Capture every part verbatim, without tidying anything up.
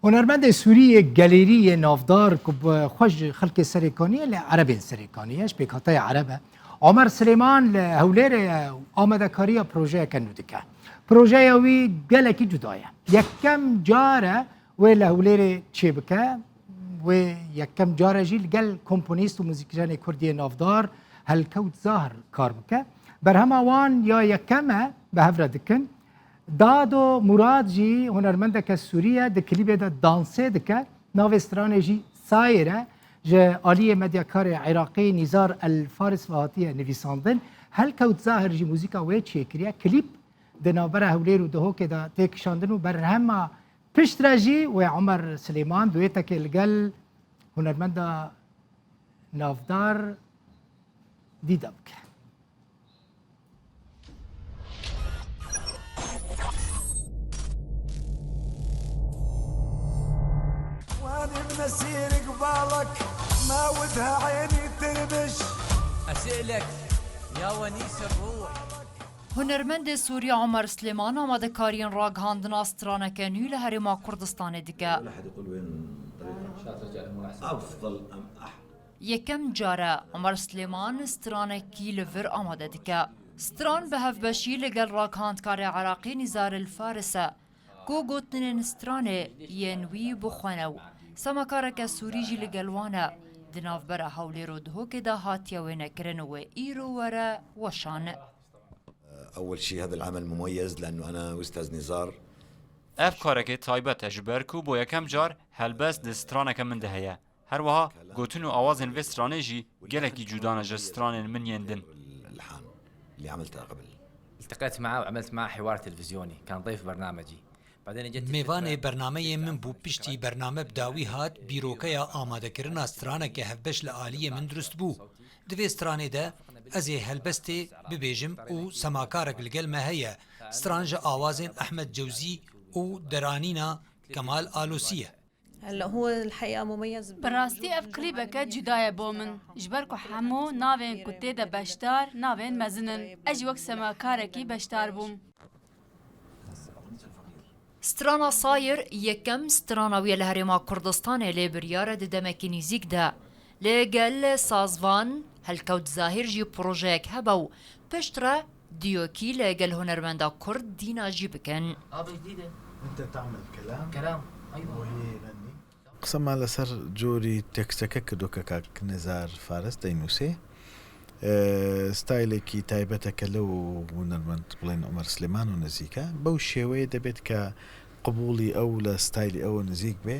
Hunermendê Sûrî yê gelêrî yê navdar ku bi xwe ji xelkê Serêkaniyê lê Erebên Serêkaniyê ye, ji pêkhateyê Ereb e. Omer Silêman li Hewlêrê ye û amadekariya projeyeke nû dike. Projeya wî gelekî cuda ye. Yekem car e wê li Hewlêrê çêbike. Wê yekem car e jî li gel komponîst û muzîkjenê kurdî yê navdar Helkewt Zahir kar bike. Berhema wan ya yekem e, bi hev re dikin. Dado Murad jî hunermendeke Sûrî ye, di klîbê de dansê dike. Navê stranê jî Sayr e. Ji aliyê medyakarê Iraqî Nîzar El Faris ve hatiye nivîsandin. Helkewt Zahir jî muzîka wê çêkiriye. Klîp di navbera Hewlêr û Dihokê de tê kişandin û berhema piştre jî wê Omer Silêman duetekê li gel hunermenda navdar dîda bike. واني بنسيرك بالك ما ودها عيني ترمش. أسألك يا ونيس الروح. Hunermendê Sûrî Omer Silêman amadekariyên ragihandina straneke nû li Herêma Kurdistanê dike. ولا حد يقول وين طريقه. أفضل أم أحلى. Yekem car e Omer Silêman stranekî li vir amade dike. Stran bi hevbeşî li gel ragihandkarê Iraqî Nîzar El Faris e, ku gotinên stranê yên wî bi xwe ne û semakareke Sûrî jî li gel wan e. Di navbera Hewlêr û Dihokê de hatiye wênekirin û wê îro were weşan. أول شي هذا العمل مميز لأنه أنا وأستاذ نزار. Ev karekê taybet e ji ber ku bo yekem car helbest di straneke min de heye. Her wiha gotin û awazên vê stranê jî gelekî cuda ne ji stranên min yên din. الألحان اللي عملتها قبل. التقيت معه وعملت معه حوار تلفزيوني، كان ضيف برنامجي. بعدين جت الفكرة. Mêvanê bernameyê min bû, piştî bername bi dawî hat, bîrokeya amadekirina straneke hevbeş li aliyê min dirust bû. Di vê stranê de ez ê helbestê bibêjim û semakarek li gel me heye. Stran ji awazên Ehmed Cewzî û deranîna Kemal Alosî ye. هلا هو الحقيقة مميز. Bi rastî ev klîbeke cuda ye bo min. Ji ber ku hemû navên ku tê de beşdar, navên mezin in. Ez jî wek semakarekî beşdar bûm. Strana Sayr yekem strana wî ye li Herêma Kurdistanê, lê biryar e di demekî nîzîk de li gel sazvan Helkewt Zahîr jî projeyek hebe û piştre diyokî li gel hunermenda Kurd Dîna jî bikin. هذا جديدة. أنت تعمل كلام كلام، أيوة. وهي يغني. قسم على سر جوري تكسكك دوكا كاك نزار فارس دينوسي. ئە، ستایلێکی تایبەتە کە لەو هونەرمەند، بڵێن، عومەر سلێمان و نزیکە. بەو شێوەیە دەبێت کە قبوڵی ئەو لە ستایلی ئەوە نزیک بێ،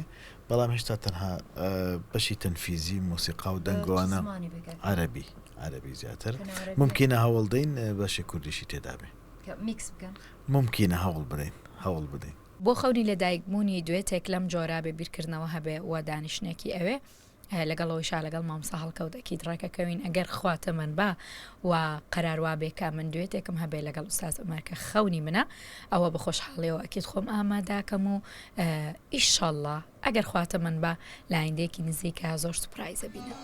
بەڵام هێشتا تەنها، ئە، بەشی تەنفیزی، مۆسیقا و دەنگەوانە. چ زمانی بێ کاکە؟ عەرەبی، عەرەبی زیاتر. کەنە عەرەبی. ممکنە هەوڵدەین، ئە، بەشی کوردیشی تێدا بێ. کە میکس بکەن؟ ممکنە هەوڵ بدەین، هەوڵ بدەین. بۆ خەونی لەدایکبوونی دوێتێک لەم جۆرە بێ بیرکردنەوە هەبێ و دانیشتنێکی ئەوێ، ئە، لەگەڵ ئەوەیشا لەگەڵ مامسا هەڵکەوت ئەکید ڕێکەکەوین ئەگەر خوا تەمەن با و قەرار وا بێ کە من دوێتێکم هەبێ لەگەڵ ئوستاز عومەر کە خەونی منە، ئەوە بە خۆشحاڵیەوە ئەکید خۆم ئاماداکەم و، ئە، ئیشەڵڵا ئەگەر خوا تەمەن با لە ئایندەیەکی نزیکە زۆر سوپرایزە بینم.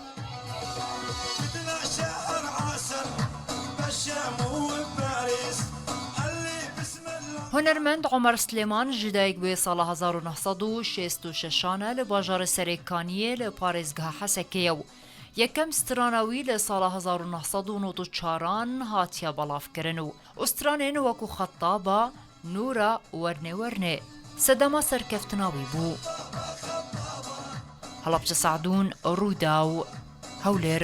Hunermend Omer Silêman ji dayik bûye sala hezar û neh sed û şêst û şeşan e, li bajarê Serêkaniyê li parêzgeha Hesekê ye û yekem strana wî li sala hezar û neh sed û nod û çaran hatiye belavkirin û stranên wekû Xetaba, Nûra, Wernê Wernê sedema serkeftina wî bû. Helapçe Sadûn, Rûdaw, Hewlêr.